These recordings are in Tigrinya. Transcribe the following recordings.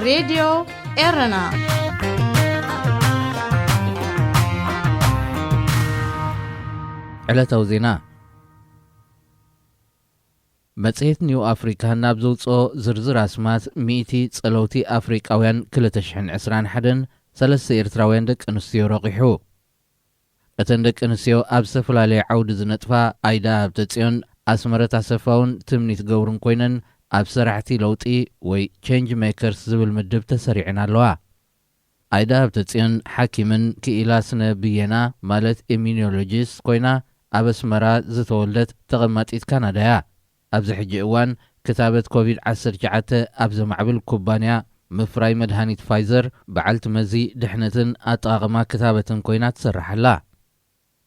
ሬድዮ ኤረና። ዕለታዊ ዜና። መጽሔት ኒው ኣፍሪካ ናብ ዘውጽኦ ዝርዝር ኣስማት፣ ሚእቲ ጸለውቲ ኣፍሪቃውያን ክልተ ሽሕን ዕስራን ሓደን፣ ሰለስተ ኤርትራውያን ደቂ ኣንስትዮ ረቂሑ። እተን ደቂ ኣንስትዮ ኣብ ዝተፈላለየ ዓውዲ ዝነጥፋ ኣይዳ ሃብተጽዮን፣ ኣስመረት ኣሰፋውን ትምኒት ገብሩን ኮይነን፣ ኣብ ሰራሕቲ ለውጢ ወይ ቼንጅ ሜከርስ ዝብል ምድብ ተሰሪዐን ኣለዋ። ኣይዳ ሃብተጽዮን ሓኪምን ክኢላ ስነ ብየና ማለት ኢሚኖሎጂስት ኮይና፣ ኣብ ኣስመራ ዝተወልደት ተቐማጢት ካናዳ እያ። ኣብዚ ሕጂ እዋን ክታበት ኮቪድ ዓሰርተ ትሽዓተ ኣብ ዘማዕብል ኩባንያ ምፍራይ መድሃኒት ፋይዘር በዓልቲ መዚ ድሕነትን ኣጠቓቕማ ክታበትን ኮይና ትሰርሕ ኣላ።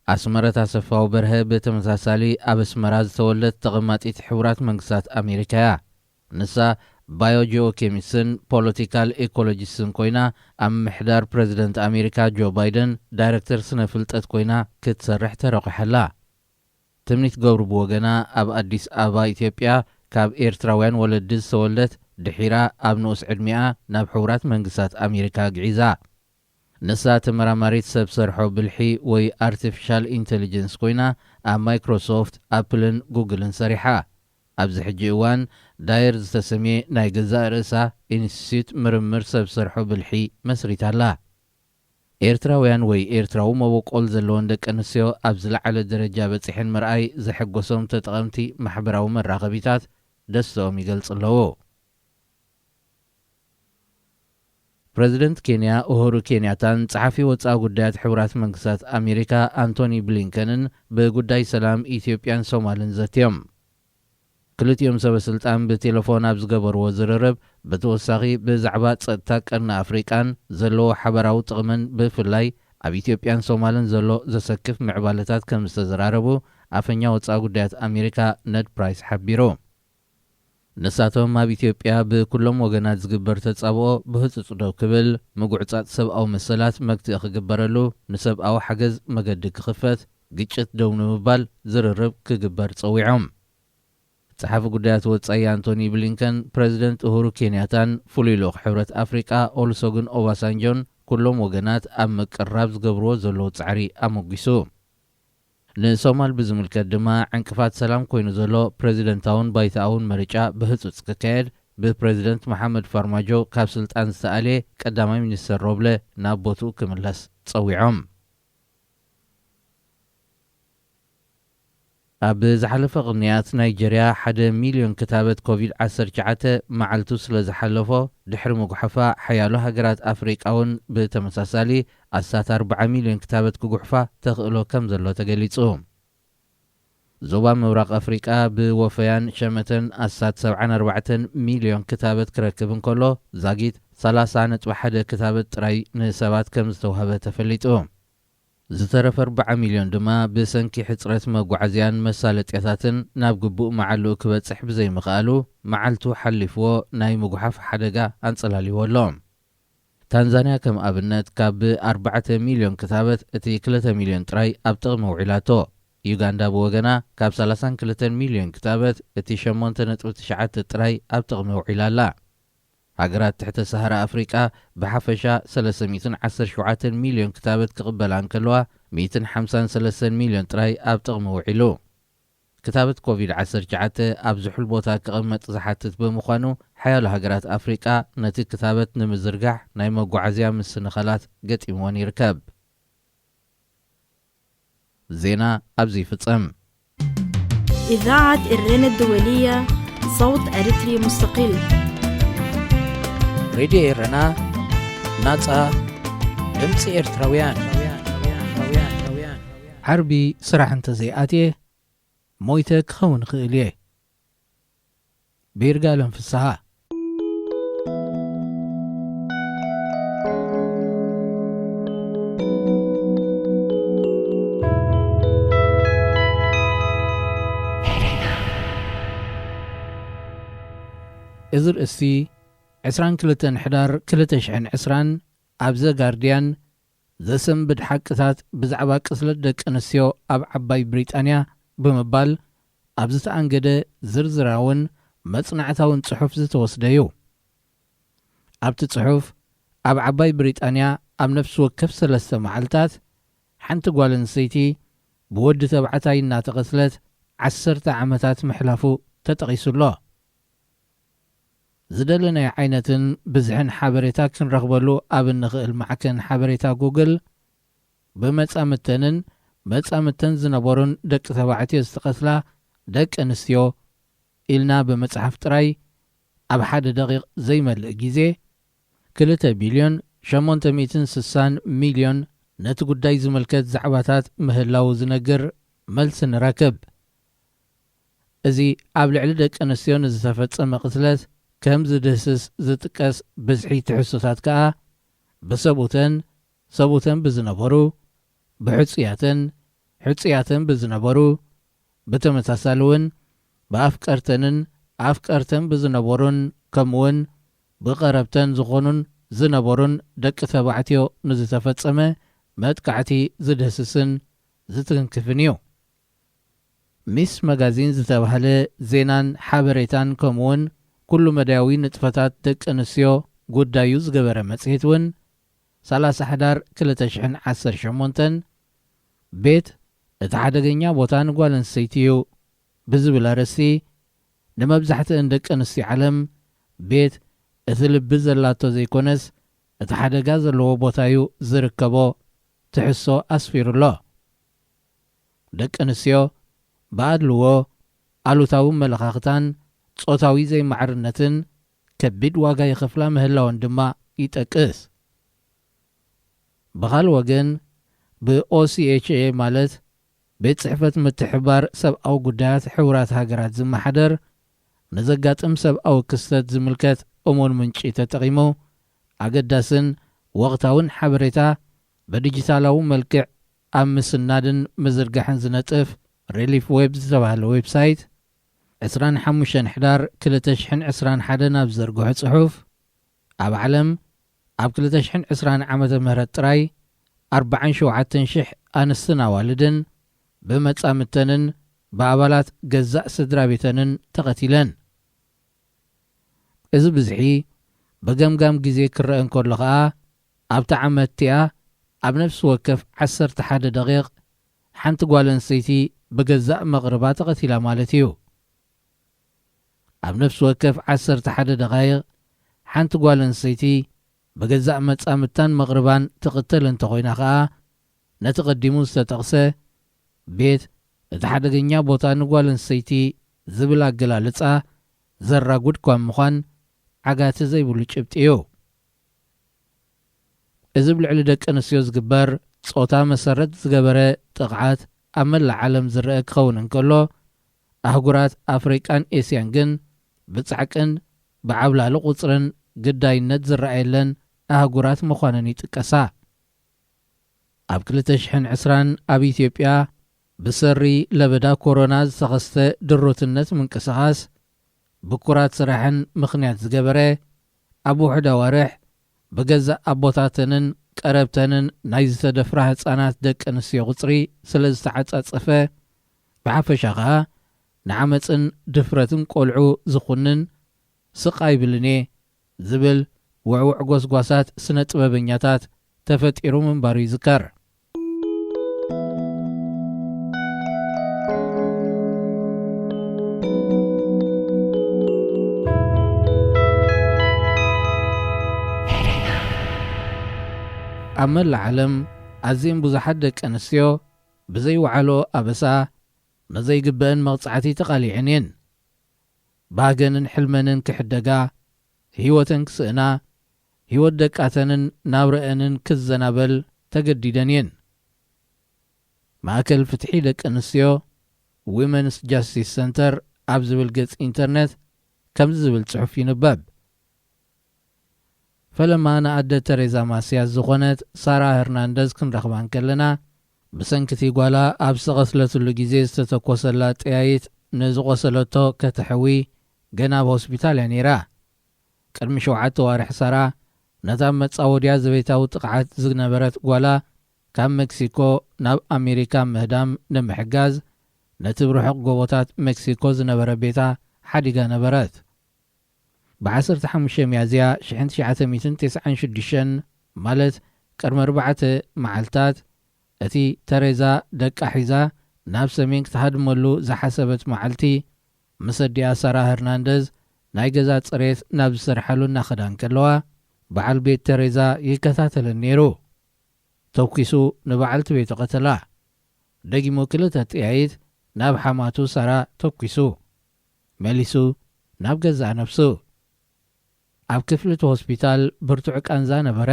ኣስመረት ኣሰፋው በርሀ ብተመሳሳሊ ኣብ ኣስመራ ዝተወልደት ተቐማጢት ሕቡራት መንግስታት ኣሜሪካ እያ። ንሳ ባዮጂኦኬሚስትን ፖለቲካል ኤኮሎጂስትን ኮይና፣ ኣብ ምሕዳር ፕረዚደንት ኣሜሪካ ጆ ባይደን ዳይረክተር ስነ ፍልጠት ኮይና ክትሰርሕ ተረቑሓ ኣላ። ትምኒት ገብሩ ብወገና፣ ኣብ ኣዲስ ኣበባ ኢትዮጵያ ካብ ኤርትራውያን ወለዲ ዝተወልደት፣ ድሒራ ኣብ ንኡስ ዕድሚኣ ናብ ሕቡራት መንግስታት ኣሜሪካ ግዒዛ። ንሳ ተመራማሪት ሰብ ሰርሖ ብልሒ ወይ ኣርቲፊሻል ኢንተሊጀንስ ኮይና፣ ኣብ ማይክሮሶፍት፣ ኣፕልን ጉግልን ሰሪሓ። ኣብዚ ሕጂ እዋን ዳየር ዝተሰምየ ናይ ገዛእ ርእሳ ኢንስቲትዩት ምርምር ሰብ ሰርሖ ብልሒ መስሪታ ኣላ። ኤርትራውያን ወይ ኤርትራዊ መበቆል ዘለወን ደቂ ኣንስትዮ ኣብ ዝለዓለ ደረጃ በጺሐን ምርኣይ ዘሐጎሶም ተጠቐምቲ ማሕበራዊ መራኸቢታት ደስተኦም ይገልጹ ኣለዉ። ፕረዚደንት ኬንያ ኡሁሩ ኬንያታን ጸሓፊ ወጻኢ ጉዳያት ሕቡራት መንግስታት ኣሜሪካ ኣንቶኒ ብሊንከንን ብጉዳይ ሰላም ኢትዮጵያን ሶማልን ዘትዮም። ክልቲኦም ሰበ ስልጣን ብቴሌፎን ኣብ ዝገበርዎ ዝርርብ፣ ብተወሳኺ ብዛዕባ ጸጥታ ቀርኒ ኣፍሪቃን ዘለዎ ሓበራዊ ጥቕምን፣ ብፍላይ ኣብ ኢትዮጵያን ሶማልን ዘሎ ዘሰክፍ ምዕባለታት ከም ዝተዘራረቡ ኣፈኛ ወጻኢ ጉዳያት ኣሜሪካ ነድ ፕራይስ ሓቢሩ። ንሳቶም ኣብ ኢትዮጵያ ብኩሎም ወገናት ዝግበር ተጻብኦ ብህጹጽ ደው ክብል፣ ምጉዕጻጽ ሰብኣዊ መሰላት መግትኢ ክግበረሉ፣ ንሰብኣዊ ሓገዝ መገዲ ክኽፈት፣ ግጭት ደው ንምባል ዝርርብ ክግበር ጸዊዖም። ጸሓፊ ጉዳያት ወጻኢ ኣንቶኒ ብሊንከን፣ ፕረዚደንት ኡሁሩ ኬንያታን ፍሉይ ልኡኽ ሕብረት ኣፍሪቃ ኦሉሰጉን ኦባሳንጆን ኩሎም ወገናት ኣብ ምቅርራብ ዝገብርዎ ዘለዉ ጻዕሪ ኣመጒሱ። ንሶማል ብዝምልከት ድማ፣ ዕንቅፋት ሰላም ኮይኑ ዘሎ ፕረዚደንታውን ባይቶኣውን ምርጫ ብህጹጽ ክካየድ፣ ብፕረዚደንት መሓመድ ፋርማጆ ካብ ስልጣን ዝተኣልየ ቀዳማይ ሚኒስተር ሮብለ ናብ ቦትኡ ክምለስ ጸዊዖም። ኣብ ዝሓለፈ ቅንያት፣ ናይጀርያ ሓደ ሚልዮን ክታበት ኮቪድ ዓሰርተ ትሽዓተ መዓልቱ ስለ ዝሓለፎ፣ ድሕሪ ምጉሓፋ፣ ሓያሎ ሃገራት ኣፍሪቃ እውን ብተመሳሳሊ ኣስታት ኣርብዓ ሚልዮን ክታበት ክጉሕፋ ተኽእሎ ከም ዘሎ ተገሊጹ። ዞባ ምብራቕ ኣፍሪቃ ብወፈያን ሸመተን ኣስታት ሰብዓን ኣርባዕተን ሚልዮን ክታበት ክረክብ እንከሎ፣ ዛጊት ሰላሳ ነጥቢ ሓደ ክታበት ጥራይ ንሰባት ከም ዝተዋህበ ተፈሊጡ። ዝተረፈ ኣርብዓ ሚልዮን ድማ ብሰንኪ ሕጽረት መጓዓዝያን መሳለጥያታትን ናብ ግቡእ መዓልኡ ክበጽሕ ብዘይምኽኣሉ፣ መዓልቱ ሓሊፍዎ ናይ ምጉሓፍ ሓደጋ ኣንጸላልይዎ ኣሎ። ታንዛንያ ከም ኣብነት፣ ካብ ኣርባዕተ ሚልዮን ክታበት እቲ ክልተ ሚልዮን ጥራይ ኣብ ጥቕሚ ኣውዒላቶ። ዩጋንዳ ብወገና፣ ካብ ሰላሳን ክልተን ሚልዮን ክታበት እቲ ሸሞንተ ነጥቢ ትሽዓተ ጥራይ ኣብ ጥቕሚ ኣውዒላ ኣላ። ሃገራት ትሕተ ሰሃራ ኣፍሪቃ ብሓፈሻ ሰለስተ ሚእትን ዓሰርተ ሸውዓተን ሚልዮን ክታበት ክቕበላ እንከለዋ፣ ሚእትን ሓምሳን ሰለስተን ሚልዮን ጥራይ ኣብ ጥቕሚ ውዒሉ። ክታበት ኮቪድ ዓሰርተ ትሽዓተ ኣብ ዝሑል ቦታ ክቕመጥ ዝሓትት ብምዃኑ፣ ሓያሎ ሃገራት ኣፍሪቃ ነቲ ክታበት ንምዝርጋሕ ናይ መጓዓዝያ ምስንኻላት ገጢምወን ይርከብ። ዜና ኣብዚ ይፍጸም። إذاعة إرنا الدولية، صوت أريتري مستقل. ሬድዮ ኤረና፣ ናጻ ድምጺ ኤርትራውያን። ዓርቢ ስራሕ እንተ ዘይኣትየ፣ ሞይተ ክኸውን እኽእል እየ። ብይርጋለም ፍስሃ። እዚ ርእስቲ፣ ዕስራን ክልተን ሕዳር ክልተ ሽሕን ዕስራን ኣብ ዘ ጋርድያን ዘሰንብድ ሓቅታት ብዛዕባ ቅስለት ደቂ ኣንስትዮ ኣብ ዓባይ ብሪጣንያ ብምባል ኣብ ዝተኣንገደ ዝርዝራውን መጽናዕታውን ጽሑፍ ዝተወስደ እዩ። ኣብቲ ጽሑፍ፣ ኣብ ዓባይ ብሪጣንያ ኣብ ነፍሲ ወከፍ ሰለስተ መዓልታት ሓንቲ ጓል ኣንስተይቲ ብወዲ ተባዕታይ እናተቐትለት ዓሰርተ ዓመታት ምሕላፉ ተጠቒሱ ኣሎ። ዝደለናዮ ዓይነትን ብዝሕን ሓበሬታ ክንረኽበሉ ኣብ እንኽእል ማዕከን ሓበሬታ ጉግል፣ ብመጻምድተንን መጻምድተን ዝነበሩን ደቂ ተባዕትዮ ዝተቐትላ ደቂ ኣንስትዮ ኢልና ብምጽሓፍ ጥራይ፣ ኣብ ሓደ ደቂቕ ዘይመልእ ግዜ፣ ክልተ ቢልዮን ሸሞንተ ሚእትን ስሳን ሚልዮን ነቲ ጉዳይ ዝምልከት ዛዕባታት ምህላዉ ዝነግር መልሲ ንረክብ። እዚ ኣብ ልዕሊ ደቂ ኣንስትዮ ንዝተፈጸመ ቅትለት ከም ዝድህስስ ዝጥቀስ ብዝሒ ትሕዝቶታት ከኣ፣ ብሰብኡተን፣ ሰብኡተን ብዝነበሩ፣ ብሕጹያተን፣ ሕጹያተን ብዝነበሩ፣ ብተመሳሳሊ እውን ብኣፍቀርተንን ኣፍቀርተን ብዝነበሩን፣ ከምኡውን ብቐረብተን ዝኾኑን ዝነበሩን ደቂ ተባዕትዮ ንዝተፈጸመ መጥቃዕቲ ዝድህስስን ዝትንክፍን እዩ። ሚስ መጋዚን ዝተባህለ ዜናን ሓበሬታን ከምኡውን ኩሉ መዳያዊ ንጥፈታት ደቂ ኣንስትዮ ጉዳዩ ዝገበረ መጽሔት እውን፣ ሰላሳ ሕዳር ክልተ ሽሕን ዓሰርተ ሸሞንተን፣ ቤት እቲ ሓደገኛ ቦታ ንጓል ኣንስተይቲ እዩ ብዝብል ኣርእስቲ፣ ንመብዛሕትአን ደቂ ኣንስትዮ ዓለም ቤት እቲ ልቢ ዘላቶ ዘይኮነስ፣ እቲ ሓደጋ ዘለዎ ቦታ እዩ ዝርከቦ ትሕዝቶ ኣስፊሩ ኣሎ። ደቂ ኣንስትዮ ብኣድልዎ፣ ኣሉታዊ ኣመለኻኽታን ጾታዊ ዘይማዕርነትን ከቢድ ዋጋ ይኸፍላ ምህላወን ድማ ይጠቅስ። ብኻልእ ወገን፣ ብ ኦሲኤችኤ ማለት ቤት ጽሕፈት ምትሕብባር ሰብኣዊ ጉዳያት ሕቡራት ሃገራት ዝመሓደር፣ ንዘጋጥም ሰብኣዊ ክስተት ዝምልከት እሙን ምንጪ ተጠቒሙ፣ ኣገዳስን ወቕታውን ሓበሬታ ብዲጂታላዊ መልክዕ ኣብ ምስናድን ምዝርጋሕን ዝነጥፍ ሪሊፍ ዌብ ዝተባህለ ዌብሳይት፣ ዕስራን ሓሙሽተን ሕዳር ክልተ ሽሕን ዕስራን ሓደን ኣብ ዝዘርግሖ ጽሑፍ፣ ኣብ ዓለም ኣብ ክልተ ሽሕን ዕስራን ዓመተ ምህረት ጥራይ ኣርባዓን ሸውዓተን ሽሕ ኣንስትን ኣዋልድን ብመጻምድተንን ብኣባላት ገዛእ ስድራ ቤተንን ተቐቲለን። እዚ ብዝሒ ብገምጋም ግዜ ክረአ እንከሎ ኸኣ፣ ኣብታ ዓመት እቲኣ ኣብ ነፍሲ ወከፍ ዓሰርተ ሓደ ደቂቕ ሓንቲ ጓል ኣንስተይቲ ብገዛእ መቕርባ ተቐቲላ ማለት እዩ። ኣብ ነፍሲ ወከፍ ዓሰርተ ሓደ ደቓይቕ ሓንቲ ጓል ኣንስተይቲ ብገዛእ መጻምድታን መቕርባን ትቕተል እንተኾይና ኸኣ፣ ነቲ ቀዲሙ ዝተጠቕሰ ቤት እቲ ሓደገኛ ቦታ ንጓል ኣንስተይቲ ዝብል ኣገላልጻ ዘራጉድ እኳ ምዃን ዓጋቲ ዘይብሉ ጭብጢ እዩ። እዚ ብልዕሊ ደቂ ኣንስትዮ ዝግበር ጾታ መሰረት ዝገበረ ጥቕዓት ኣብ መላእ ዓለም ዝረአ ክኸውን እንከሎ፣ ኣህጉራት ኣፍሪቃን ኤስያን ግን ብጻዕቅን ብዓብላሊ ቁጽርን ግዳይነት ዝረኣየለን ኣህጉራት ምዃነን ይጥቀሳ። ኣብ ክልተ ሽሕን ዕስራን ኣብ ኢትዮጵያ ብሰሪ ለበዳ ኮሮና ዝተኸስተ ድሩትነት ምንቅስቓስ ብኩራት ስራሕን ምኽንያት ዝገበረ፣ ኣብ ውሑድ ኣዋርሕ ብገዛእ ኣቦታተንን ቀረብተንን ናይ ዝተደፍራ ህጻናት ደቂ ኣንስትዮ ቁጽሪ ስለ ዝተዓጻጸፈ፣ ብሓፈሻ ኸኣ ንዓመጽን ድፍረትን ቆልዑ ዝኹንን ስቕ ኣይብልን እየ ዝብል ውዕውዕ ጎስጓሳት ስነ ጥበበኛታት ተፈጢሩ ምንባሩ ይዝከር። ኣብ መላእ ዓለም ኣዝየን ብዙሓት ደቂ ኣንስትዮ ብዘይወዓልኦ ኣበሳ ንዘይግበአን መቕጻዕቲ ተቓሊዐን እየን። ባህገንን ሕልመንን ክሕደጋ፣ ህይወተን ክስእና፣ ህይወት ደቃተንን ናብረአንን ክዘናበል ተገዲደን እየን። ማእከል ፍትሒ ደቂ ኣንስትዮ፣ ዊመንስ ጃስቲስ ሰንተር ኣብ ዝብል ገጽ ኢንተርነት ከምዚ ዝብል ጽሑፍ ይንበብ። ፈለማ ንኣደ ተሬዛ ማስያስ ዝኾነት ሳራ ሄርናንደዝ ክንረኽባ እንከለና፣ ብሰንኪ እቲ ጓላ ኣብ ዝተቐትለትሉ ግዜ ዝተተኮሰላ ጠያይት ንዝቖሰለቶ ከተሕዊ ገና ኣብ ሆስፒታል እያ ነይራ። ቅድሚ ሸውዓተ ዋርሕ ሳራ ነታ መጻወድያ ዘቤታዊ ጥቕዓት ዝነበረት ጓላ ካብ ሜክሲኮ ናብ ኣሜሪካ ምህዳም ንምሕጋዝ ነቲ ብርሑቕ ጎቦታት ሜክሲኮ ዝነበረ ቤታ ሓዲጋ ነበረት። ብ15 ሚያዝያ 1996፣ ማለት ቅድሚ ኣርባዕተ መዓልታት፣ እቲ ተሬዛ ደቃ ሒዛ ናብ ሰሜን ክትሃድመሉ ዝሓሰበት መዓልቲ፣ ምስ ኣዲኣ ሳራ ሄርናንደዝ ናይ ገዛ ጽሬት ናብ ዝሰርሓሉ እናኸዳ እንከለዋ፣ በዓል ቤት ተሬዛ ይከታተለን ነይሩ። ተኲሱ ንበዓልቲ ቤቱ ቀተላ። ደጊሙ ክልተ ጥያይት ናብ ሓማቱ ሳራ ተኲሱ። መሊሱ ናብ ገዛእ ነፍሱ። ኣብ ክፍሊ እቲ ሆስፒታል ብርቱዕ ቃንዛ ነበረ።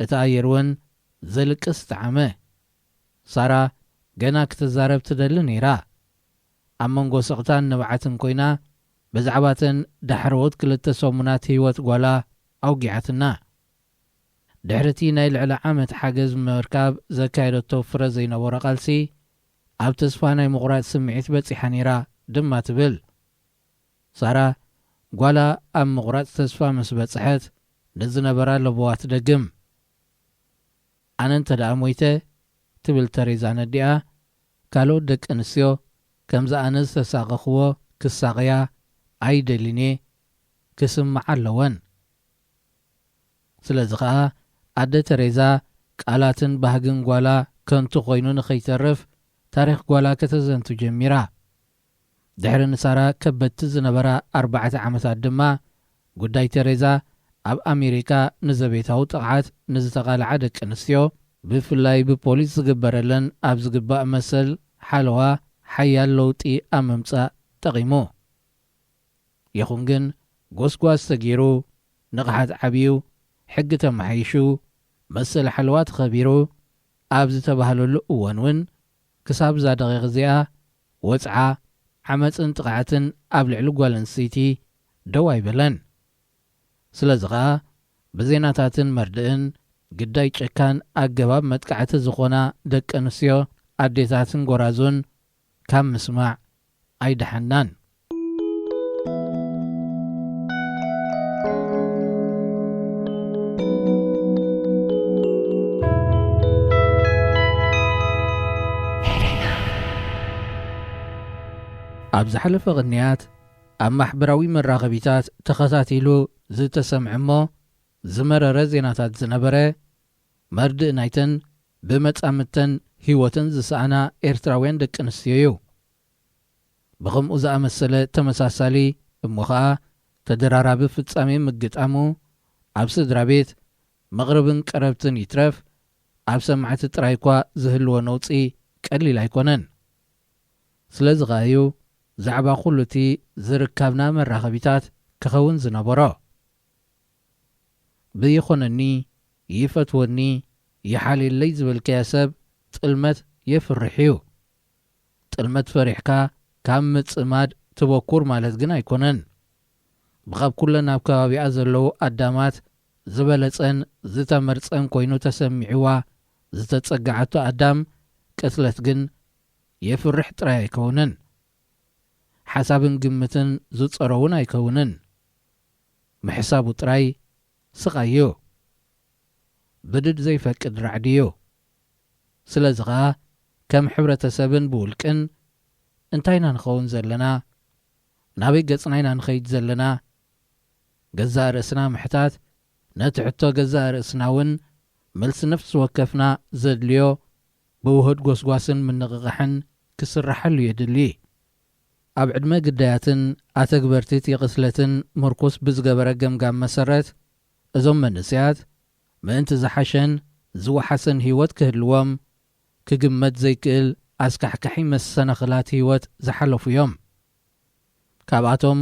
እቲ ኣየር እውን ዘልቅስ ጠዓመ። ሳራ ገና ክትዛረብ ትደሊ ነይራ። ኣብ መንጎ ስቕታን ንብዓትን ኮይና፣ ብዛዕባተን ዳሕረዎት ክልተ ሰሙናት ህይወት ጓላ ኣውጊዓትና። ድሕሪ እቲ ናይ ልዕሊ ዓመት ሓገዝ ምርካብ ዘካየደቶ ፍረ ዘይነበሮ ቃልሲ፣ ኣብ ተስፋ ናይ ምቑራጽ ስምዒት በጺሓ ነይራ ድማ ትብል። ሳራ፣ ጓላ ኣብ ምቑራጽ ተስፋ ምስ በጽሐት፣ ንዝነበራ ለበዋ ትደግም። "ኣነ እንተ ደኣ ሞይተ" ትብል ተሬዛ ነዲኣ፣ "ካልኦት ደቂ ኣንስትዮ ከምዚ ኣነ ዝተሳቐኽዎ ክሳቐያ ኣይደልን'የ፣ ክስምዓ ኣለወን።" ስለዚ ኸኣ ኣደ ተሬዛ ቃላትን ባህግን ጓላ ከንቱ ኮይኑ ንኸይተርፍ ታሪኽ ጓላ ከተዘንቱ ጀሚራ። ድሕሪ ንሳራ ከበድቲ ዝነበራ ኣርባዕተ ዓመታት ድማ ጉዳይ ተሬዛ ኣብ ኣሜሪካ ንዘቤታዊ ጥቕዓት ንዝተቓልዓ ደቂ ኣንስትዮ ብፍላይ ብፖሊስ ዝግበረለን ኣብ ዝግባእ መሰል ሓለዋ ሓያል ለውጢ ኣብ ምምጻእ ጠቒሙ። ይኹን ግን፣ ጎስጓስ ተገይሩ፣ ንቕሓት ዓብዩ፣ ሕጊ ተመሓይሹ፣ መሰል ሓለዋ ተኸቢሩ ኣብ ዝተባህለሉ እዋን እውን፣ ክሳብ እዛ ደቂቕ እዚኣ፣ ወጽዓ፣ ዓመጽን ጥቕዓትን ኣብ ልዕሊ ጓል ኣንስተይቲ ደው ኣይበለን። ስለዚ ኸኣ፣ ብዜናታትን መርድእን ግዳይ ጨካን ኣገባብ መጥቃዕቲ ዝኾና ደቂ ኣንስትዮ ኣዴታትን ጎራዙን ካብ ምስማዕ ኣይደሓናን። ኣብ ዝሓለፈ ቅንያት ኣብ ማሕበራዊ መራኸቢታት ተኸታቲሉ ዝተሰምዐ እሞ ዝመረረ ዜናታት ዝነበረ፣ መርድእ ናይተን ብመጻምድተን ህይወተን ዝሰኣና ኤርትራውያን ደቂ ኣንስትዮ እዩ። ብኸምኡ ዝኣመሰለ ተመሳሳሊ እሞ ኸኣ ተደራራቢ ፍጻሜ ምግጣሙ፣ ኣብ ስድራ ቤት፣ መቕርብን ቀረብትን ይትረፍ፣ ኣብ ሰማዕቲ ጥራይ እኳ ዝህልዎ ነውጺ ቀሊል ኣይኮነን። ስለዚ ኸኣ እዩ ዛዕባ ኩሉ እቲ ዝርካብና መራኸቢታት ክኸውን ዝነበሮ። ብይኾነኒ፣ ይፈትወኒ፣ ይሓልየለይ ዝበልካዮ ሰብ ጥልመት የፍርሕ እዩ። ጥልመት ፈሪሕካ ካብ ምጽማድ ትበኩር ማለት ግን ኣይኮነን። ብኻብ ኩለን ኣብ ከባቢኣ ዘለዉ ኣዳማት ዝበለጸን ዝተመርጸን ኮይኑ ተሰሚዕዋ ዝተጸግዓቶ ኣዳም ቅትለት ግን የፍርሕ ጥራይ ኣይከውንን። ሓሳብን ግምትን ዝጸሮ እውን ኣይከውንን። ምሕሳቡ ጥራይ ስቓይ እዩ። ብድድ ዘይፈቅድ ራዕዲ እዩ። ስለዚ ኸኣ ከም ሕብረተሰብን ብውልቅን እንታይ ኢና ንኸውን ዘለና? ናበይ ገጽና ኢና ንኸይድ ዘለና? ገዛእ ርእስና ምሕታት፣ ነቲ ሕቶ ገዛእ ርእስና እውን መልሲ ነፍሲ ወከፍና ዘድልዮ ብውሁድ ጎስጓስን ምንቕቓሕን ክስርሓሉ የድሊ። ኣብ ዕድመ ግዳያትን ኣተግበርቲ እቲ ቅትለትን ምርኩስ ብዝገበረ ገምጋም መሰረት፣ እዞም መንእሰያት ምእንቲ ዝሓሸን ዝወሓሰን ህይወት ክህልዎም ክግመት ዘይክእል ኣስካሕካሒ መሰናኽላት ህይወት ዝሓለፉ እዮም። ካብኣቶም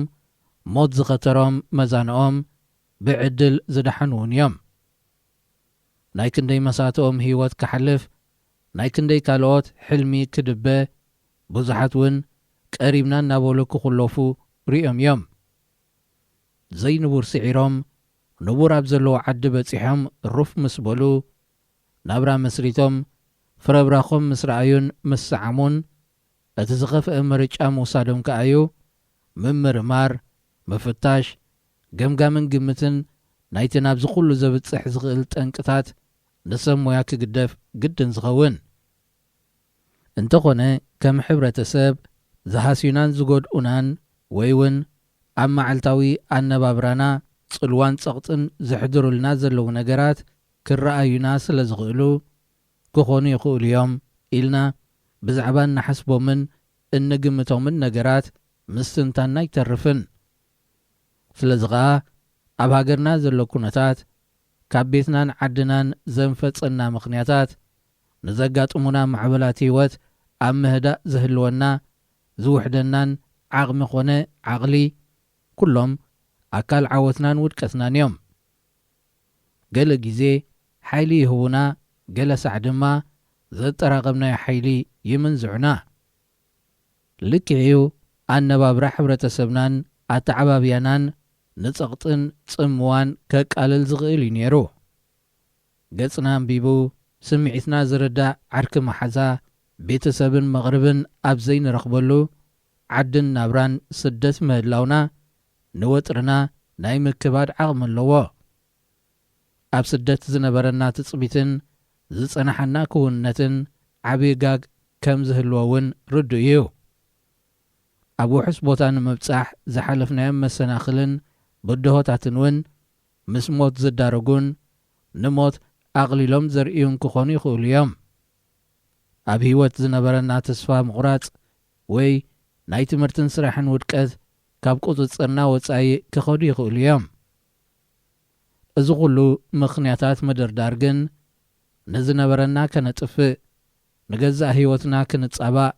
ሞት ዝኸተሮም መዛንኦም ብዕድል ዝደሓኑ እውን እዮም። ናይ ክንደይ መሳትኦም ህይወት ክሓልፍ፣ ናይ ክንደይ ካልኦት ሕልሚ ክድበ፣ ብዙሓት እውን ቀሪብና እናበሉ ክኹለፉ ሪኦም እዮም። ዘይንቡር ስዒሮም፣ ንቡር ኣብ ዘለዎ ዓዲ በጺሖም ሩፍ ምስ በሉ፣ ናብራ መስሪቶም፣ ፍረብራኾም ምስ ረኣዩን ምስ ሰዓሙን፣ እቲ ዝኸፍአ ምርጫ ምውሳዶም ከኣ እዩ ምምርማር፣ ምፍታሽ፣ ገምጋምን ግምትን ናይቲ ናብዚ ኩሉ ዘብጽሕ ዝኽእል ጠንቅታት ንሰብ ሞያ ክግደፍ ግድን ዝኸውን። እንተኾነ፣ ከም ሕብረተሰብ ዝሃስዩናን ዝጎድኡናን ወይ እውን ኣብ መዓልታዊ ኣነባብራና ጽልዋን ጸቕጥን ዘሕድሩልና ዘለዉ ነገራት ክረኣዩና ስለ ዝኽእሉ፣ ክኾኑ ይኽእሉ እዮም ኢልና ብዛዕባ እንሓስቦምን እንግምቶምን ነገራት ምስትንታንና ኣይተርፍን። ስለዚ ኸኣ፣ ኣብ ሃገርና ዘሎ ኩነታት፣ ካብ ቤትናን ዓድናን ዘንፈጸና ምኽንያታት፣ ንዘጋጥሙና ማዕበላት ህይወት ኣብ ምህዳእ ዝህልወና፣ ዝውሕደናን ዓቕሚ ኾነ ዓቕሊ፣ ኩሎም ኣካል ዓወትናን ውድቀትናን እዮም። ገለ ግዜ ሓይሊ ይህቡና፣ ገለ ሳዕ ድማ ዘጠራቐምናዮ ሓይሊ ይምንዝዑና። ልክዕ እዩ፣ ኣነባብራ ሕብረተሰብናን ኣተዓባብያናን ንጸቕጥን ጽምዋን ከቃልል ዝኽእል እዩ ነይሩ። ገጽና ኣንቢቡ፣ ስምዒትና ዝርዳእ ዓርኪ መሓዛ፣ ቤተሰብን መቕርብን ኣብ ዘይንረኽበሉ ዓድን ናብራን ስደት ምህላውና፣ ንወጥርና ናይ ምክባድ ዓቕሚ ኣለዎ። ኣብ ስደት ዝነበረና ትጽቢትን ዝጸናሓና ክውንነትን ዓቢ ጋግ ከም ዝህልዎ እውን ርዱእ እዩ። ኣብ ውሑስ ቦታ ንምብጻሕ ዝሓለፍናዮም መሰናኽልን ብድሆታትን እውን ምስ ሞት ዝዳረጉን ንሞት ኣቕሊሎም ዘርእዩን ክኾኑ ይኽእሉ እዮም። ኣብ ህይወት ዝነበረና ተስፋ ምቑራጽ ወይ ናይ ትምህርትን ስራሕን ውድቀት ካብ ቁጽጽርና ወጻኢ ክኸዱ ይኽእሉ እዮም። እዚ ኹሉ ምኽንያታት ምድርዳር ግን ንዝነበረና ከነጥፍእ፣ ንገዛእ ህይወትና ክንጻባእ፣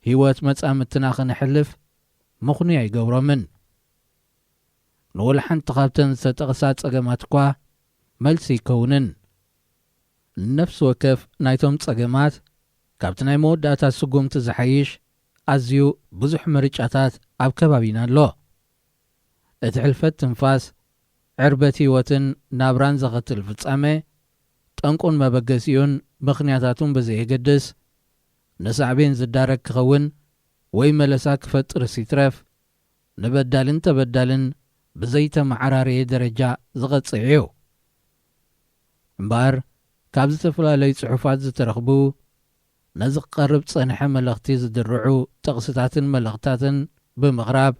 ህይወት መጻምድትና ከነሕልፍ ምኽኑይ ኣይገብሮምን። ንወላ ሓንቲ ካብተን ዝተጠቕሳ ጸገማት እኳ መልሲ ኣይከውንን። ንነፍሲ ወከፍ ናይቶም ጸገማት፣ ካብቲ ናይ መወዳእታ ስጉምቲ ዝሓይሽ ኣዝዩ ብዙሕ ምርጫታት ኣብ ከባቢና ኣሎ። እቲ ሕልፈት ትንፋስ፣ ዕርበት ህይወትን ናብራን ዘኸትል ፍጻመ፣ ጠንቁን መበገሲኡን ምኽንያታቱን ብዘየገድስ፣ ንሳዕቤን ዝዳረግ ክኸውን ወይ መለሳ ክፈጥርስ ይትረፍ፣ ንበዳልን ተበዳልን ብዘይተመዓራረየ ደረጃ ዝቐጽዕ እዩ። እምበኣር፣ ካብ ዝተፈላለዩ ጽሑፋት ዝተረኽቡ፣ ነዚ ክቐርብ ዝጸንሐ መልእኽቲ ዝድርዑ ጥቕስታትን መልእኽታትን ብምቕራብ፣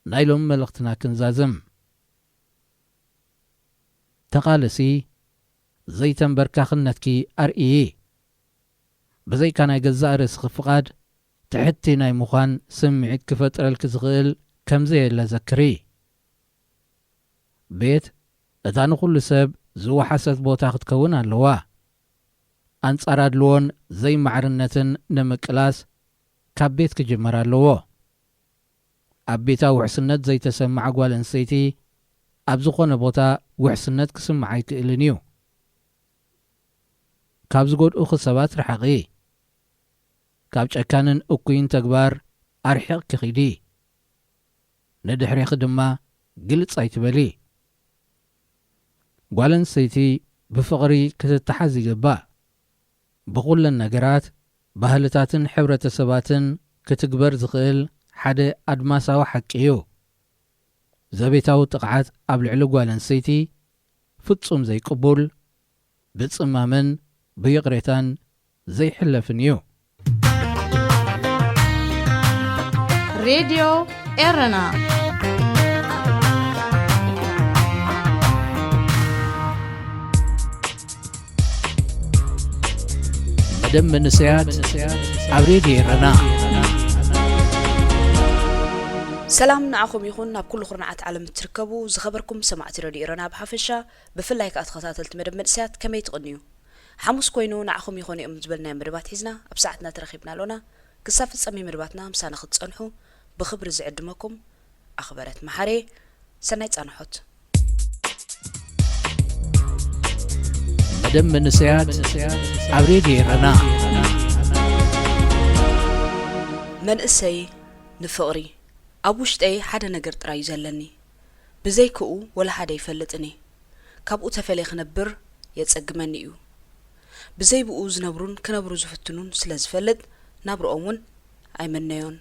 ናይ ሎሚ መልእኽትና ክንዛዝም። ተቓለሲ፣ ዘይተንበርካኽነትኪ ኣርእዪ። ብዘይካ ናይ ገዛእ ርእስኺ ፍቓድ፣ ትሕቲ ናይ ምዃን ስምዒት ክፈጥረልኪ ዝኽእል ከም ዘየለ ዘክሪ። ቤት፣ እታ ንኹሉ ሰብ ዝወሓሰት ቦታ ክትከውን ኣለዋ። ኣንጻር ኣድልዎን ዘይማዕርነትን ንምቅላስ ካብ ቤት ክጅመር ኣለዎ። ኣብ ቤታ ውሕስነት ዘይተሰምዓ ጓል ኣንስተይቲ ኣብ ዝኾነ ቦታ ውሕስነት ክስምዓ ኣይክእልን እዩ። ካብ ዝጎድኡኺ ሰባት ርሓቒ። ካብ ጨካንን እኩይን ተግባር ኣርሒቕኪ ኺዲ። ንድሕሬኺ ድማ ግልጽ ኣይትበሊ። ጓል ኣንስተይቲ ብፍቕሪ ክትተሓዝ ይግባእ። ብኹለን ነገራት፣ ባህልታትን ሕብረተሰባትን ክትግበር ዝኽእል ሓደ ኣድማሳዊ ሓቂ እዩ። ዘቤታዊ ጥቕዓት ኣብ ልዕሊ ጓል ኣንስተይቲ ፍጹም ዘይቅቡል፣ ብጽማምን ብይቕሬታን ዘይሕለፍን እዩ። ሬድዮ ኤረና። መደብ መንእሰያት ኣብ ሬድዮ ኤረና። ሰላም ንዓኹም ይኹን፣ ናብ ኩሉ ኩርናዓት ዓለም እትርከቡ ዝኸበርኩም ሰማዕቲ ረድዮ ኤረና ብሓፈሻ፣ ብፍላይ ከኣ ተኸታተልቲ መደብ መንእሰያት ከመይ ትቕንዩ? ሓሙስ ኮይኑ ንዓኹም ይኾኑ እዮም ዝበልናዮም መደባት ሒዝና ኣብ ሰዓትና ተረኺብና ኣሎና። ክሳብ ፍጻሜ መደባትና ምሳና ክትጸንሑ ብኽብሪ ዝዕድመኩም ኣኽበረት መሓሬ። ሰናይ ጻንሖት። መደብ መንእሰያት ኣብ ሬድዮ ኤረና። መንእሰይ ንፍቕሪ ኣብ ውሽጠይ ሓደ ነገር ጥራይ እዩ ዘለኒ። ብዘይክኡ ወላ ሓደ ኣይፈልጥን እየ። ካብኡ ተፈልየ ክነብር የጸግመኒ እዩ። ብዘይ ብኡ ዝነብሩን ክነብሩ ዝፍትኑን ስለ ዝፈልጥ ናብርኦም እውን ኣይምነዮን።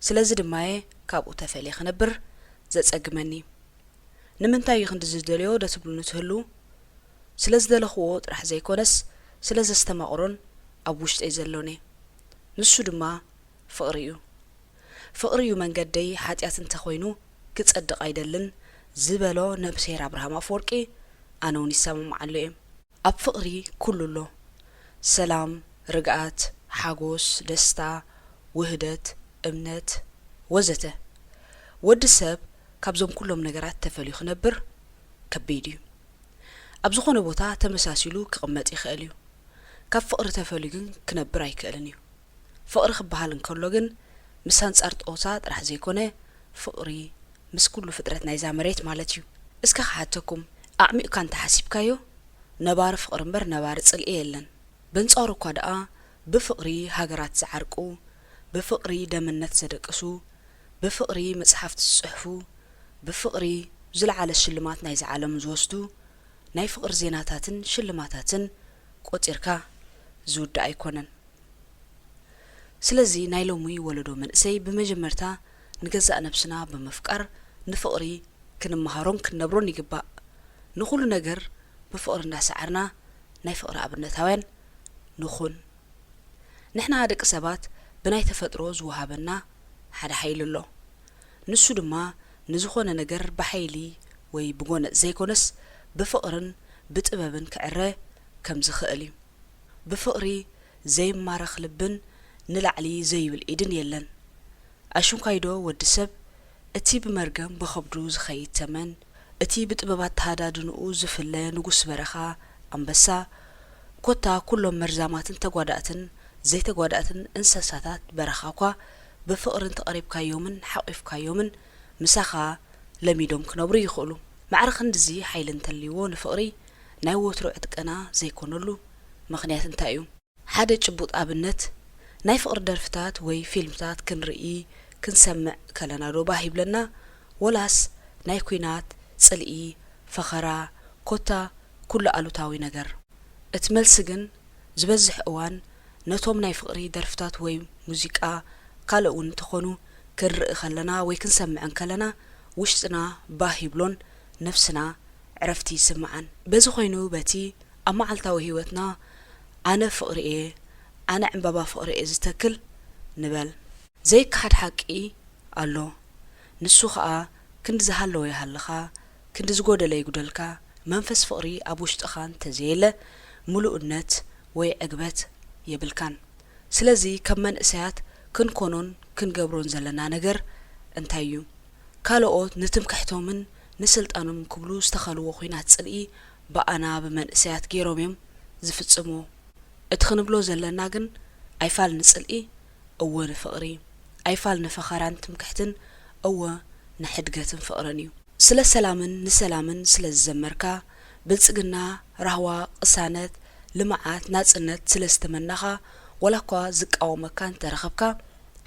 ስለዚ ድማ እየ ካብኡ ተፈልየ ክነብር ዘጸግመኒ። ንምንታይ እዩ ክንዲ ዝደልዮ ዶ ትብሉኒ ትህልዉ? ስለ ዝደለኽዎ ጥራሕ ዘይኮነስ ስለ ዘስተማቕሮን ኣብ ውሽጠይ ዘሎን እየ። ንሱ ድማ ፍቕሪ እዩ። ፍቕሪ እዩ መንገደይ፣ ሓጢኣት እንተኾይኑ ክጸድቕ ኣይደልን ዝበሎ ነብስሄር ኣብርሃም ኣፈወርቂ ኣነ እውን ይሰማማዓሉ እየ። ኣብ ፍቕሪ ኩሉ ኣሎ። ሰላም፣ ርግኣት፣ ሓጎስ፣ ደስታ፣ ውህደት፣ እምነት ወዘተ። ወዲ ሰብ ካብዞም ኩሎም ነገራት ተፈልዩ ክነብር ከቢድ እዩ። ኣብ ዝኾነ ቦታ ተመሳሲሉ ክቕመጥ ይኽእል እዩ። ካብ ፍቕሪ ተፈልዩ ግን ክነብር ኣይክእልን እዩ። ፍቕሪ ክበሃል እንከሎ ግን ምስ ኣንጻር ጦታ ጥራሕ ዘይኮነ ፍቕሪ ምስ ኩሉ ፍጥረት ናይዛ መሬት ማለት እዩ። እስከ ክሓተኩም፣ ኣዕሚቕካ እንተሓሲብካዮ ነባሪ ፍቕሪ እምበር ነባሪ ጽልኢ የለን። በንጻሩ እኳ ደኣ ብፍቕሪ ሃገራት ዝዓርቁ፣ ብፍቕሪ ደምነት ዘደቅሱ፣ ብፍቕሪ መጽሓፍቲ ዝጽሕፉ፣ ብፍቕሪ ዝለዓለ ሽልማት ናይዛ ዓለም ዝወስዱ ናይ ፍቕሪ ዜናታትን ሽልማታትን ቆጺርካ ዝውዳእ ኣይኮነን። ስለዚ ናይ ሎሚ ወለዶ መንእሰይ ብመጀመርታ ንገዛእ ነብስና ብምፍቃር ንፍቕሪ ክንመሃሮን ክንነብሮን ይግባእ። ንኹሉ ነገር ብፍቕሪ እንዳሰዓርና ናይ ፍቕሪ ኣብነታውያን ንኹን። ንሕና ደቂ ሰባት ብናይ ተፈጥሮ ዝወሃበና ሓደ ሓይሊ ኣሎ። ንሱ ድማ ንዝኾነ ነገር ብሓይሊ ወይ ብጎነጽ ዘይኮነስ ብፍቕርን ብጥበብን ክዕረ ከም ዝኽእል እዩ። ብፍቕሪ ዘይማረኽ ልብን ንላዕሊ ዘይብል ኢድን የለን። ኣሽንኳይዶ ወዲ ሰብ እቲ ብመርገም ብኸብዱ ዝኸይድ ተመን፣ እቲ ብጥበብ ኣተሃዳድንኡ ዝፍለ ንጉስ በረኻ ኣንበሳ፣ ኮታ ኩሎም መርዛማትን ተጓዳእትን ዘይተጓዳእትን እንሰሳታት በረኻ እኳ ብፍቕሪ እንተቐሪብካዮምን ሓቒፍካዮምን ምሳኻ ለሚዶም ክነብሩ ይኽእሉ። ማዕረ ክንድዚ ሓይሊ እንተልይዎ ንፍቕሪ ናይ ወትሩ ዕጥቅና ዘይኮነሉ ምኽንያት እንታይ እዩ? ሓደ ጭቡጥ ኣብነት፣ ናይ ፍቕሪ ደርፍታት ወይ ፊልምታት ክንርኢ፣ ክንሰምዕ ከለና ዶ ባህ ይብለና? ወላስ ናይ ኲናት፣ ጽልኢ፣ ፈኸራ፣ ኮታ ኩሉ ኣሉታዊ ነገር? እቲ መልሲ ግን ዝበዝሕ እዋን ነቶም ናይ ፍቕሪ ደርፍታት ወይ ሙዚቃ ካልእ እውን እንተኾኑ ክንርኢ ከለና ወይ ክንሰምዕ እንከለና ውሽጥና ባህ ይብሎን ነፍስና ዕረፍቲ ይስምዓን። በዚ ኮይኑ በቲ ኣብ መዓልታዊ ህይወትና ኣነ ፍቕሪ እየ፣ ኣነ ዕምባባ ፍቕሪ እየ ዝተክል ንበል። ዘይከሓድ ሓቂ ኣሎ። ንሱ ኸኣ ክንዲ ዝሃለወ ይሃልኻ፣ ክንዲ ዝጎደለ ይጉደልካ፣ መንፈስ ፍቕሪ ኣብ ውሽጥኻ እንተዘየለ ምሉእነት ወይ ዕግበት የብልካን። ስለዚ ከም መንእሰያት ክንኮኖን ክንገብሮን ዘለና ነገር እንታይ እዩ? ካልኦት ንትምክሕቶምን ንስልጣኖምን ክብሉ ዝተኸልዎ ኹናት ጽልኢ ብኣና ብመንእሰያት ገይሮም እዮም ዝፍጽምዎ። እቲ ክንብሎ ዘለና ግን ኣይፋል ንጽልኢ፣ እወ ንፍቕሪ፣ ኣይፋል ንፈኸራን ትምክሕትን፣ እወ ንሕድገትን ፍቕርን እዩ። ስለ ሰላምን ንሰላምን ስለ ዝዘመርካ፣ ብልጽግና፣ ራህዋ፣ ቅሳነት፣ ልምዓት፣ ናጽነት ስለ ዝተመናኻ፣ ዋላ እኳ ዝቃወመካ እንተረኸብካ፣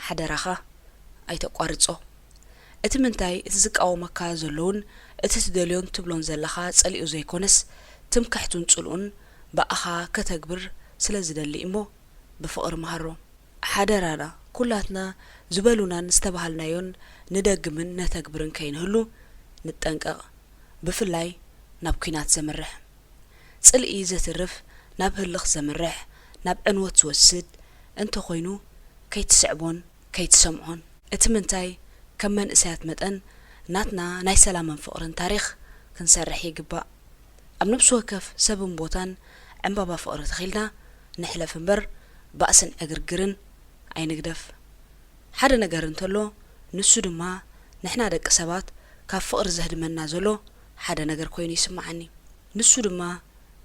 ሓደራኻ ኣይተቋርጾ። እቲ ምንታይ፣ እቲ ዝቃወመካ ዘሎውን እቲ ትደልዮን ትብሎን ዘለኻ ጸሊኡ ዘይኮነስ፣ ትምክሕቱን ጽልኡን ብኣኻ ከተግብር ስለ ዝደሊ እሞ፣ ብፍቕሪ መሃሮ። ሓደራና፣ ኩላትና ዝበሉናን ዝተባሃልናዮን ንደግምን ነተግብርን ከይንህሉ ንጠንቀቕ። ብፍላይ ናብ ኲናት ዘምርሕ። ጽልኢ ዘትርፍ፣ ናብ ህልኽ ዘምርሕ፣ ናብ ዕንወት ዝወስድ እንተኾይኑ ከይትስዕቦን ከይትሰምዖን። እቲ ምንታይ፣ ከም መንእሰያት መጠን ናትና ናይ ሰላምን ፍቕርን ታሪኽ ክንሰርሕ ይግባእ። ኣብ ነፍሲ ወከፍ ሰብን ቦታን ዕምባባ ፍቕሪ ተኺልና ንሕለፍ እምበር ባእስን ዕግርግርን ኣይንግደፍ። ሓደ ነገር እንተሎ ንሱ ድማ ንሕና ደቂ ሰባት ካብ ፍቕሪ ዘህድመና ዘሎ ሓደ ነገር ኮይኑ ይስምዓኒ። ንሱ ድማ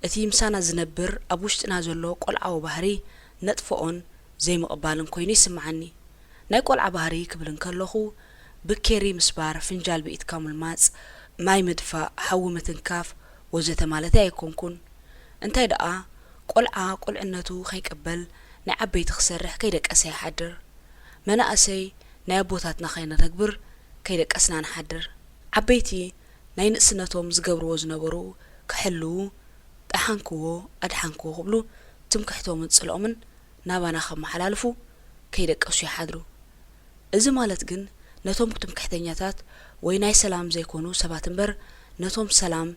እቲ ምሳና ዝነብር ኣብ ውሽጥና ዘሎ ቆልዓዊ ባህሪ ነጥፍኦን ዘይምቕባልን ኮይኑ ይስምዓኒ። ናይ ቆልዓ ባህሪ ክብል እንከለኹ ብኬሪ ምስባር፣ ፍንጃል ብኢድካ ምልማጽ፣ ማይ ምድፋእ፣ ሓዊ ምትንካፍ ወዘተ ማለተይ ኣይኮንኩን። እንታይ ደኣ ቆልዓ ቁልዕነቱ ከይቅበል ናይ ዓበይቲ ክሰርሕ ከይደቀሰ ይሓድር። መናእሰይ ናይ ኣቦታትና ከይነተግብር ከይደቀስና ንሓድር። ዓበይቲ ናይ ንእስነቶም ዝገብርዎ ዝነበሩ ክሕልዉ፣ ጠሓንክዎ፣ ኣድሓንክዎ ክብሉ ትምክሕቶምን ጽልኦምን ናባና ከመሓላልፉ ከይደቀሱ ይሓድሩ። እዚ ማለት ግን ነቶም ትምክሕተኛታት ወይ ናይ ሰላም ዘይኮኑ ሰባት እምበር ነቶም ሰላም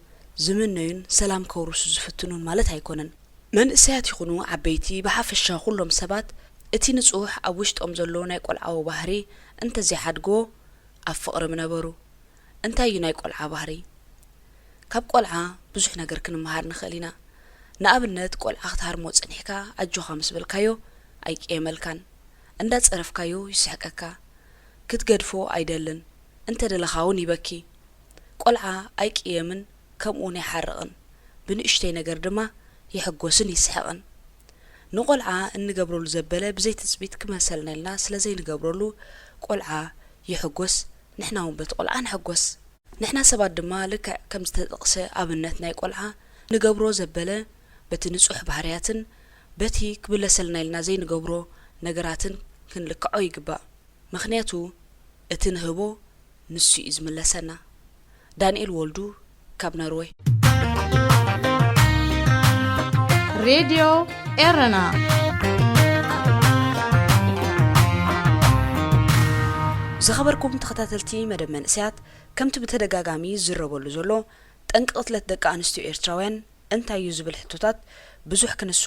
ዝምነዩን ሰላም ከውርሱ ዝፍትኑን ማለት ኣይኮነን። መንእሰያት ይኹኑ ዓበይቲ፣ ብሓፈሻ ኩሎም ሰባት እቲ ንጹህ ኣብ ውሽጦም ዘሎ ናይ ቆልዓዊ ባህሪ እንተዘይሓድግዎ ኣብ ፍቕሪ ምነበሩ። እንታይ እዩ ናይ ቆልዓ ባህሪ? ካብ ቆልዓ ብዙሕ ነገር ክንመሃር ንኽእል ኢና። ንኣብነት፣ ቆልዓ ክትሃርሞ ጸኒሕካ ኣጆኻ ምስ በልካዮ ኣይቅየመልካን። እንዳጸረፍካዮ ይስሕቀካ። ክትገድፎ ኣይደልን። እንተ ደለኻ እውን ይበኪ። ቆልዓ ኣይቅየምን፣ ከምኡ እውን ኣይሓርቕን። ብንእሽተይ ነገር ድማ ይሕጎስን ይስሕቕን። ንቆልዓ እንገብረሉ ዘበለ ብዘይ ትጽቢት ክመሰልና ኢልና ስለ ዘይንገብረሉ፣ ቆልዓ ይሕጎስ፣ ንሕና እውን በቲ ቆልዓ ንሕጎስ። ንሕና ሰባት ድማ ልክዕ ከም ዝተጠቕሰ ኣብነት ናይ ቆልዓ ንገብሮ ዘበለ በቲ ንጹሕ ባህርያትን በቲ ክምለሰልና ኢልና ዘይንገብሮ ነገራትን ክንልክዖ ይግባእ። ምኽንያቱ እቲ ንህቦ ንሱ እዩ ዝምለሰና። ዳንኤል ወልዱ ካብ ኖርወይ። ሬድዮ ኤረና። ዝኸበርኩም ተኸታተልቲ መደብ መንእሰያት፣ ከምቲ ብተደጋጋሚ ዝዝረበሉ ዘሎ፣ ጠንቂ ቅትለት ደቂ ኣንስትዮ ኤርትራውያን እንታይ እዩ ዝብል ሕቶታት ብዙሕ ክንሱ፣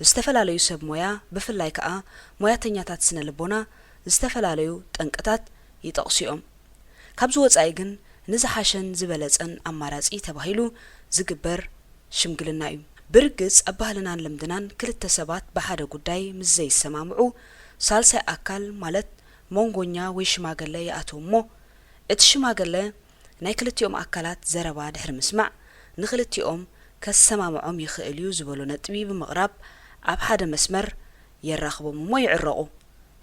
ዝተፈላለዩ ሰብ ሞያ፣ ብፍላይ ከኣ ሞያተኛታት ስነ ልቦና፣ ዝተፈላለዩ ጠንቅታት ይጠቕሱ እዮም። ካብዚ ወጻኢ ግን፣ ንዝሓሸን ዝበለጸን ኣማራጺ ተባሂሉ ዝግበር ሽምግልና እዩ። ብርግጽ፣ ኣብ ባህልናን ልምድናን ክልተ ሰባት ብሓደ ጉዳይ ምስ ዘይሰማምዑ፣ ሳልሳይ ኣካል ማለት መንጎኛ ወይ ሽማግለ ይኣትው እሞ፣ እቲ ሽማግለ ናይ ክልቲኦም ኣካላት ዘረባ ድሕሪ ምስማዕ፣ ንክልቲኦም ከሰማምዖም ይኽእል እዩ ዝበሎ ነጥቢ ብምቕራብ፣ ኣብ ሓደ መስመር የራኽቦም እሞ ይዕረቑ፣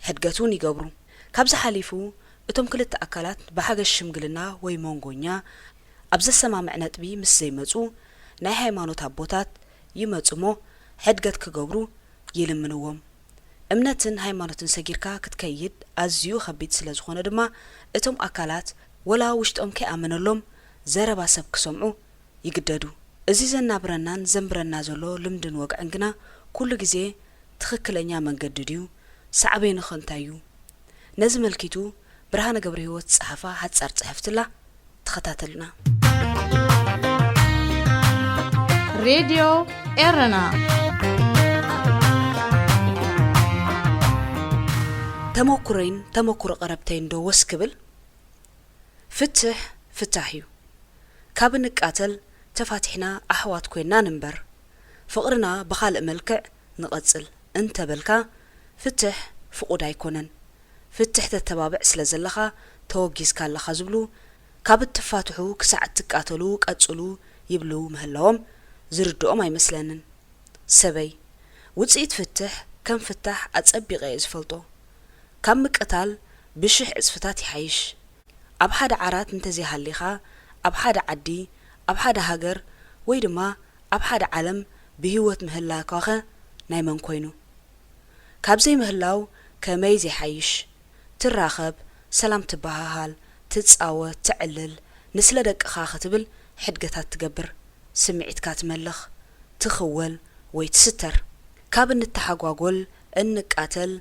ሕድገት እውን ይገብሩ። ካብዚ ሓሊፉ፣ እቶም ክልተ ኣካላት ብሓገዝ ሽምግልና ወይ መንጎኛ ኣብ ዘሰማምዕ ነጥቢ ምስ ዘይመጹ፣ ናይ ሃይማኖት ኣቦታት ይመጹ እሞ ሕድገት ክገብሩ ይልምንዎም። እምነትን ሃይማኖትን ሰጊርካ ክትከይድ ኣዝዩ ከቢድ ስለ ዝኾነ ድማ፣ እቶም ኣካላት ወላ ውሽጦም ከይኣመነሎም ዘረባ ሰብ ክሰምዑ ይግደዱ። እዚ ዘናብረናን ዘንብረና ዘሎ ልምድን ወግዕን ግና ኩሉ ግዜ ትኽክለኛ መንገዲ ድዩ? ሳዕቤኑኸ እንታይ እዩ? ነዚ መልኪቱ ብርሃነ ገብረሂወት ዝጸሓፋ ሓጻር ጽሕፍትላ ተኸታተልና። ሬድዮ ኤረና። ተመኩረይን ተመኩሮ ቀረብተይን ዶ ወስ ክብል? ፍትሕ ፍታሕ እዩ። ካብ ንቃተል ተፋቲሕና ኣሕዋት ኮይና ንንበር። ፍቕርና ብኻልእ መልክዕ ንቐጽል እንተበልካ፣ ፍትሕ ፍቑድ ኣይኮነን። ፍትሕ ተተባብዕ ስለ ዘለኻ ተወጊዝካ ኣለኻ ዝብሉ፣ ካብ እትፋትሑ ክሳዕ እትቃተሉ ቀጽሉ ይብሉ ምህላዎም ዝርድኦም ኣይመስለንን። ሰበይ፣ ውጽኢት ፍትሕ ከም ፍታሕ ኣጸቢቐ እየ ዝፈልጦ። ካብ ምቅታል ብሽሕ ዕጽፍታት ይሓይሽ። ኣብ ሓደ ዓራት እንተዘይሃሊኻ፣ ኣብ ሓደ ዓዲ፣ ኣብ ሓደ ሃገር፣ ወይ ድማ ኣብ ሓደ ዓለም ብህይወት ምህላውካኸ ናይ መን ኮይኑ? ካብ ዘይምህላው ከመይ ዘይሓይሽ? ትራኸብ፣ ሰላም ትበሃሃል፣ ትጻወት፣ ተዕልል፣ ንስለ ደቅኻ ክትብል ሕድገታት ትገብር፣ ስምዒትካ ትመልኽ፣ ትኽወል ወይ ትስተር። ካብ እንተሓጓጎል፣ እንቃተል፣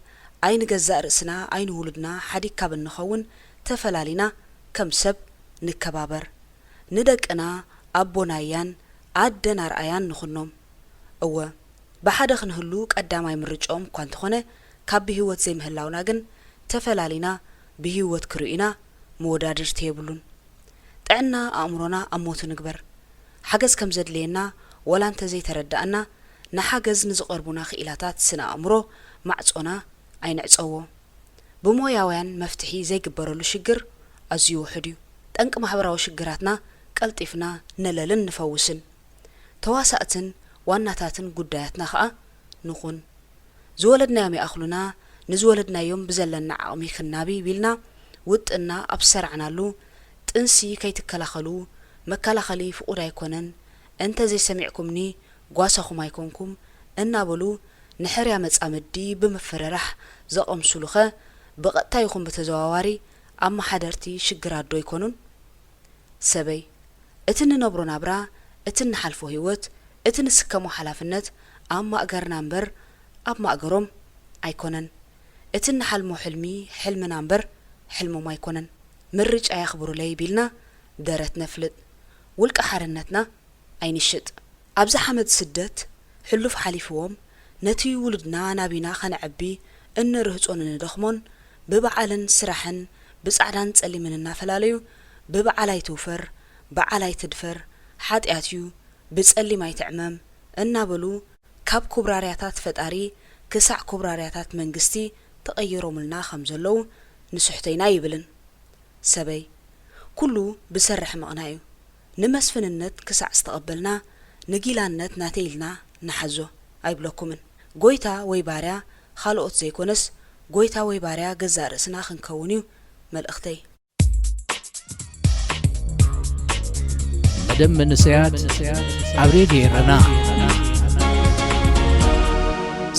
ኣይ ንገዛእ ርእስና ኣይ ንውሉድና ሓዲግ ካብ እንኸውን፣ ተፈላሊና ከም ሰብ ንከባበር። ንደቅና ኣቦን ኣያን ኣደን ኣርኣያን ንኹኖም። እወ፣ ብሓደ ክንህሉ ቀዳማይ ምርጫኦም እኳ እንተኾነ፣ ካብ ብህይወት ዘይምህላውና ግን ተፈላሊና ብህይወት ክርእዩና መወዳድርቲ የብሉን። ጥዕና ኣእምሮና ኣብ ሞቱ ንግበር። ሓገዝ ከም ዘድልየና ዋላ እንተ ዘይተረድኣና፣ ንሓገዝ ንዝቐርቡና ክኢላታት ስነ ኣእምሮ ማዕጾና ኣይንዕጸዎ። ብሞያውያን መፍትሒ ዘይግበረሉ ሽግር ኣዝዩ ውሑድ እዩ። ጠንቂ ማሕበራዊ ሽግራትና ቀልጢፍና ነለልን ንፈውስን። ተዋሳእትን ዋናታትን ጉዳያትና ኸኣ ንኹን። ዝወለድናዮም ይኣኽሉና፣ ንዝወለድናዮም ብዘለና ዓቕሚ ክንናቢ ቢልና ውጥንና ኣብ ዝሰራዕናሉ፣ ጥንሲ ከይትከላኸሉ፣ መከላኸሊ ፍቑድ ኣይኮነን፣ እንተ ዘይሰሚዕኩምኒ ጓሳኹም ኣይኮንኩም እናበሉ ንሕርያ መጻምዲ ብምፍርራሕ ዘቐምሱሉኸ ብቐጥታ ይኹን ብተዘዋዋሪ ኣመሓደርቲ ሽግራት ዶ ኣይኮኑን? ሰበይ፣ እቲ እንነብሮ ናብራ፣ እቲ እንሓልፎ ህይወት፣ እቲ ንስከሞ ሓላፍነት ኣብ ማእገርና እምበር ኣብ ማእገሮም ኣይኮነን። እቲ እንሓልሞ ሕልሚ ሕልምና እምበር ሕልሞም ኣይኮነን። ምርጫይ ኣኽብሩለይ ቢልና ደረት ነፍልጥ። ውልቀ ሓርነትና ኣይንሽጥ። ኣብዚ ሓመድ ስደት ሕሉፍ ሓሊፍዎም፣ ነቲ ውሉድና ናቢና ከነዕቢ እንርህጾን እንደኽሞን፣ ብበዓልን ስራሕን ብጻዕዳን ጸሊምን እናፈላለዩ፣ ብበዓል ኣይትውፈር፣ በዓል ኣይትድፈር፣ ሓጢኣት እዩ፣ ብጸሊም ኣይትዕመም እናበሉ ካብ ኩብራርያታት ፈጣሪ ክሳዕ ኩብራርያታት መንግስቲ ተቐይሮምልና ከም ዘለዉ ንስሕቶ ኢና ኣይብልን። ሰበይ፣ ኩሉ ብሰራሕ ምቕናይ እዩ። ንመስፍንነት ክሳዕ ዝተቐበልና ንጊላነት ናተይ ኢልና ንሓዞ ኣይብለኩምን። ጎይታ ወይ ባርያ ካልኦት ዘይኮነስ ጎይታ ወይ ባርያ ገዛእ ርእስና ክንከውን እዩ መልእኽተይ። መደብ መንእሰያት ኣብ ሬድዮ ኤረና።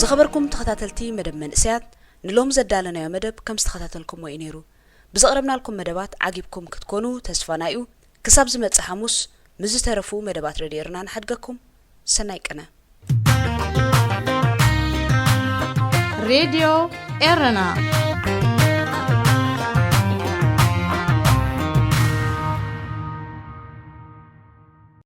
ዝኸበርኩም ተኸታተልቲ መደብ መንእሰያት፣ ንሎም ዘዳለናዮ መደብ ከም ዝተኸታተልኩሞ እዩ ነይሩ። ብዘቕረብናልኩም መደባት ዓጊብኩም ክትኮኑ ተስፋና እዩ። ክሳብ ዝመጽእ ሓሙስ ምስ ዝተረፉ መደባት ሬድዮ ኤረና ንሓድገኩም። ሰናይ ቅነ። ሬድዮ ኤረና